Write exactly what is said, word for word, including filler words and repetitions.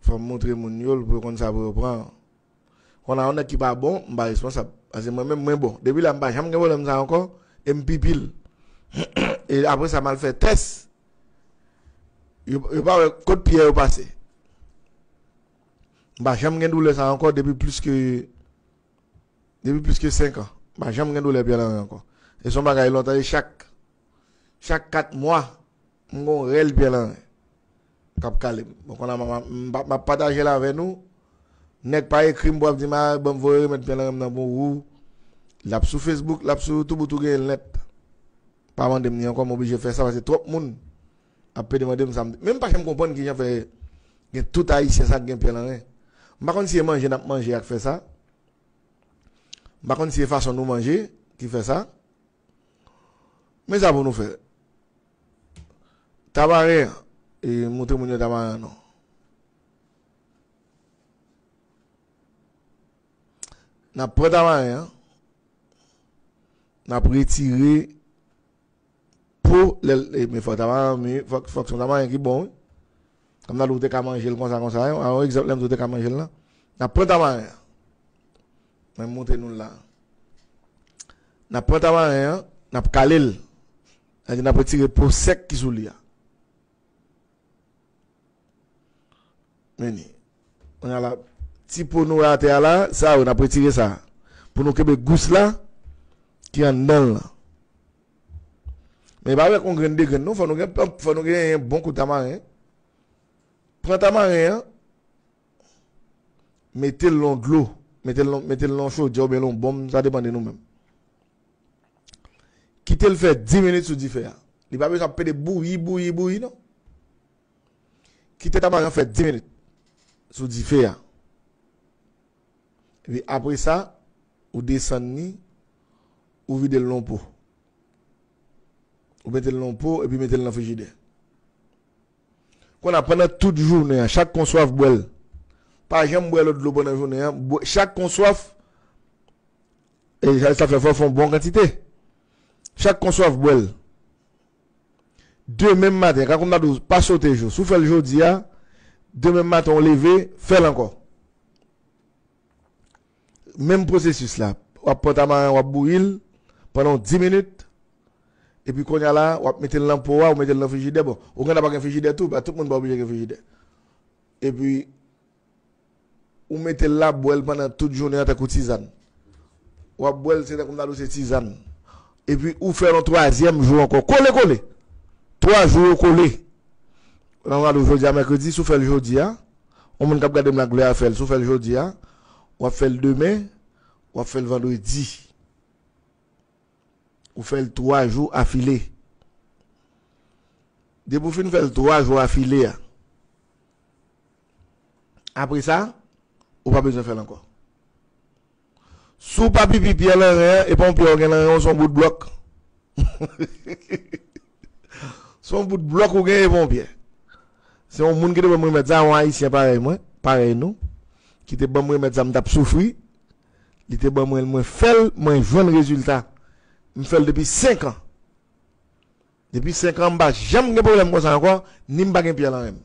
Fò m montre moun yo l pou yo konn sa pou yo pran. Kon a yon nèg ki pa bon, m pa responsab. Paske mwen menm, mwen bon. Depi la, m pa janm gen pwoblèm sa ankò, e m pi pil. E apre sa, m al fè tès. Yo, yo pa wè kot pyè yo pase. M pa janm gen doulè sa ankò depi plis ke, depi plis ke senk an. M pa janm gen doulè pyè lan ren ankò. E se yon bagay lontan, e chak, chak kat mwa, m gon rèl pyè lan ren k ap kale m. Bon, kounye a, m, m, m, m ap pataje l avè nou. Nèg pa ekri m pou ap di m, "A, ban m voye remèd pyè lan ren m nan pou ou." L ap sou Facebook, l ap sou tout bout ou genyen l nèt. Pa mande m ni ankò, m oblije fè sa, paske twòp moun ap pede mande m sa. M, men m pa janm konprann kijan fè gen tout Ayisyen sa k gen pyè lan ren. M pa konn si e manje n ap manje ak fè sa. M pa konn si e fason nou manje ki fè sa. Men sa pou nou fè. Tamaren an, e, montre moun yo tamaren an non. N ap pran tamaren an, n ap retire po, lè l, e, men fò tamaren an, men fòk, fòk se yon tamaren ki bon, wi. Kòm nan ou te ka manje l konsa, konsa, wi. A, yon egzanp, lè m di w te ka manje l lan. N ap pran tamaren an. Mwen montre nou l la. N ap pran tamaren an, n ap kale l. Sa di n ap retire po sèk ki sou li a. Men ni. Kounye a la, ti po nou atè a la, sa yo, n ap retire sa. Pou nou kenbe gous la, ki anndan l lan. Men pa wè kon grenn de grenn, non, fò nou gen, fò nou gen yon bon kou tamaren. Pran tamaren an, mete l lan dlo, mete l lan, mete l lan chodyè oubyen lan bonm, sa depann de nou menm. Kite l fè dis minit sou dife a. Li pa bezwen ap pede bouyi, bouyi, bouyi, non. Kite tamaren an fè dis minit sou dife a. Epi apre sa, ou desann li, ou vide l lan po. Ou mete l lan po, epi mete l lan frijidè. Kounye a, pandan tout jounen an, chak kon swaf bwè l. Pa janm bwè lòt dlo pandan jounen an. Bwè, chak kon swaf, e sa, sa fè fò fè yon bon kantite. Chak kon swaf bwè l. Demen maten, ka kòm m ta di w, pa sote jou. Si w fè l jodi a, demen maten w leve, fè l ankò. Menm pwosesis la. W ap pran tamaren, w ap bouyi l pandan yon dis minit. Epi kounye a la, w ap mete l nan po a, ou mete l nan frijidè. Bon, Ouganda pa gen frijidè tou, pa tout moun pa oblije gen frijidè. Epi, ou mete l la, bwè l pandan tout jounen an tankou tizàn. W ap bwè l, se tankou m ta di w se tizàn. Epi, ou fè l yon twazyèm jou ankò. Kole, kole. Twa jou yo kole. Nan w gade jodi a mèkredi, si w fè l jodi a, yon moun k ap gade m la glè a fè l. Si w fè l jodi a, w ap fè l demen, w ap fè l vandredi. Ou fè l twa jou afile. Depi w fin fè l twa jou afile a, apre sa, ou pa bezwen fè l ankò. Si w pa pipi pyè lan ren an, e pa yon pyè w gen lan ren w, se yon bout blòk. Se yon bout blòk ou genyen, e pa yon pyè. Se yon moun ki te ban m remèd sa, yon Ayisyen parèy mwen, parèy nou, ki te ban m remèd sa, m t ap soufri. Li te ban mwen l, mwen fè l, mwen jwenn rezilta. M fè l depi senk an. Depi senk an, m pa janm gen pwoblèm konsa ankò, ni m pa gen pyè lan ren m.